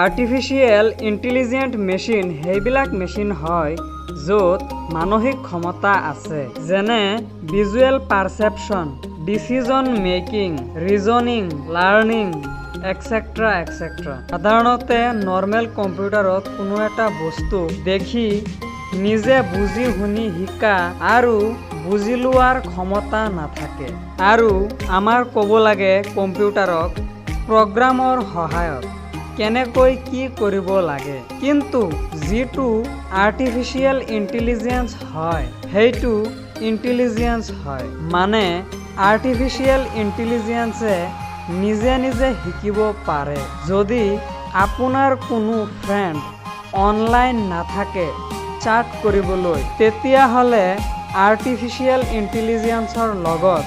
Artificial intelligent machine সেইবিলাক machine হয় য'ত মানসিক ক্ষমতা আছে, যেনে visual perception, decision making, reasoning, learning, etcetera etcetera. সাধাৰণতে নৰ্মেল কম্পিউটাৰত কোনো এটা বস্তু দেখি নিজে বুজি শুনি শিকা আৰু বুজি লোৱাৰ ক্ষমতা নাথাকে আৰু আমাৰ ক'ব লাগে কম্পিউটাৰক প্ৰগ্ৰামৰ সহায়ত কেনেকৈ কি কৰিব লাগে। কিন্তু যিটো আৰ্টিফিচিয়েল ইণ্টেলিজেঞ্চ হয়, সেইটো ইণ্টেলিজেঞ্চ হয়, মানে আৰ্টিফিচিয়েল ইণ্টেলিজেঞ্চে নিজে নিজে শিকিব পাৰে। যদি আপোনাৰ কোনো ফ্ৰেণ্ড অনলাইন নাথাকে চাট কৰিবলৈ, তেতিয়াহ'লে আৰ্টিফিচিয়েল ইণ্টেলিজেঞ্চৰ লগত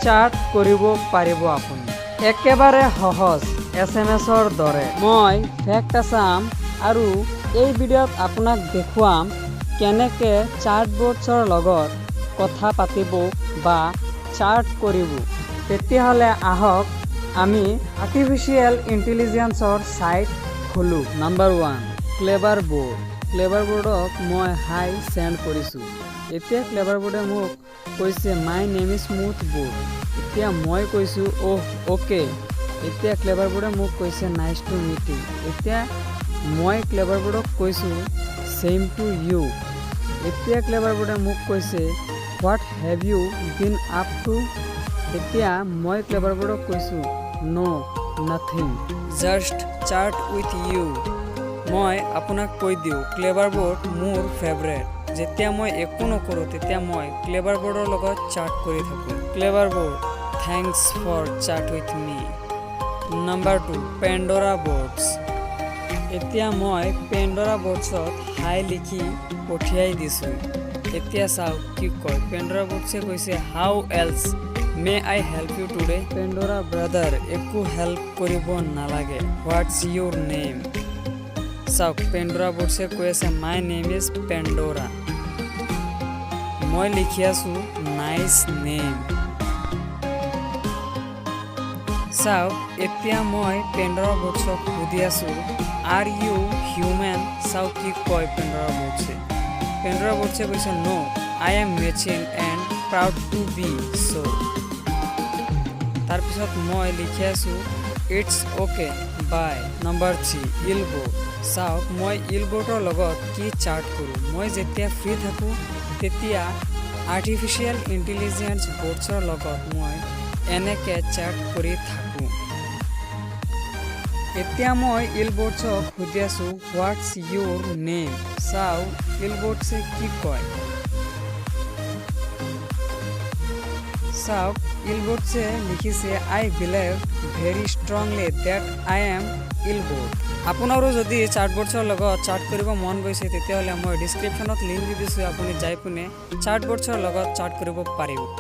চাট কৰিব পাৰিব আপুনি। একেবাৰে সহজ, এছএমএছৰ দৰে। মই ফেক্ট আছাম আৰু এই ভিডিঅ'ত আপোনাক দেখুৱাম কেনেকৈ চাটবটছৰ লগত কথা পাতিব বা চাট কৰিব। তেতিয়াহ'লে আহক আমি আৰ্টিফিচিয়েল ইণ্টেলিজেঞ্চৰ ছাইট খোলোঁ। নাম্বাৰ 1, ক্লেভাৰ বট। ক্লেভাৰ বটক মই হাই চেণ্ড কৰিছোঁ। এতিয়া ক্লেভাৰ বটে মোক কৈছে, "My name is Smooth Bot." এতিয়া মই কৈছোঁ, "অ'হ, অ'কে।" এতিয়া ক্লেভাৰ বটে মোক কৈছে, "Nice to meet you." এতিয়া মই ক্লেভাৰ বটক কৈছোঁ, "Same to you." এতিয়া ক্লেভাৰ বটে মোক কৈছে, "What have you been up to?" এতিয়া মই ক্লেভাৰ বটক কৈছোঁ, "No, nothing, just chat with you." মই আপোনাক কৈ দিওঁ, ক্লেভাৰ বট মোৰ ফেভৰেট। যেতিয়া মই একো নকৰোঁ, তেতিয়া মই ক্লেভাৰ বটৰ লগত চাট কৰি থাকোঁ। Clever Bot, thanks for chat with me. Number 2, Pandora bots. এতিয়া মই পেণ্ডৰা বটছত হাই লিখি পঠিয়াই দিছোঁ। এতিয়া চাওক কি কয়। পেণ্ডৰা বটছে কৈছে, "How else may I help you today?" Pandora brother, একো হেল্প কৰিব নালাগে। What's your name? চাওক, পেণ্ডৰা বটছে কৈ আছে, "My name is Pandora." মই লিখি আছোঁ, "Nice name." চাওক, এতিয়া মই পেণ্ডৰা বটছক সুধি আছোঁ, "Are you human?" চাওক কি কয় পেণ্ডৰা বটছে। পেণ্ডৰা বটছে কৈছে, "No, I am machine and proud to be so." তাৰপিছত মই লিখি আছোঁ, "It's okay, bye." Number 3, ইলবট। চাওক মই ইলবটৰ লগত কি চাট কৰোঁ। মই যেতিয়া ফ্ৰী থাকোঁ, তেতিয়া আৰ্টিফিচিয়েল ইণ্টেলিজেঞ্চ বটছৰ লগত মই এনেকৈ চাট কৰি থাকোঁ। এতিয়া মই ইলবটছক সুধি আছোঁ, "What's your name?" চাওঁ ইলবটছে কি কয়। চাওক, ইলবটছে লিখিছে, "I believe very strongly that I am Elbot." আপোনাৰো যদি চাটবটছৰ লগত চাট কৰিব মন গৈছে, তেতিয়াহ'লে মই ডিছক্ৰিপশ্যনত লিংক দি দিছোঁ। আপুনি যাই পিনে চাটবটছৰ লগত চাট কৰিব পাৰিব।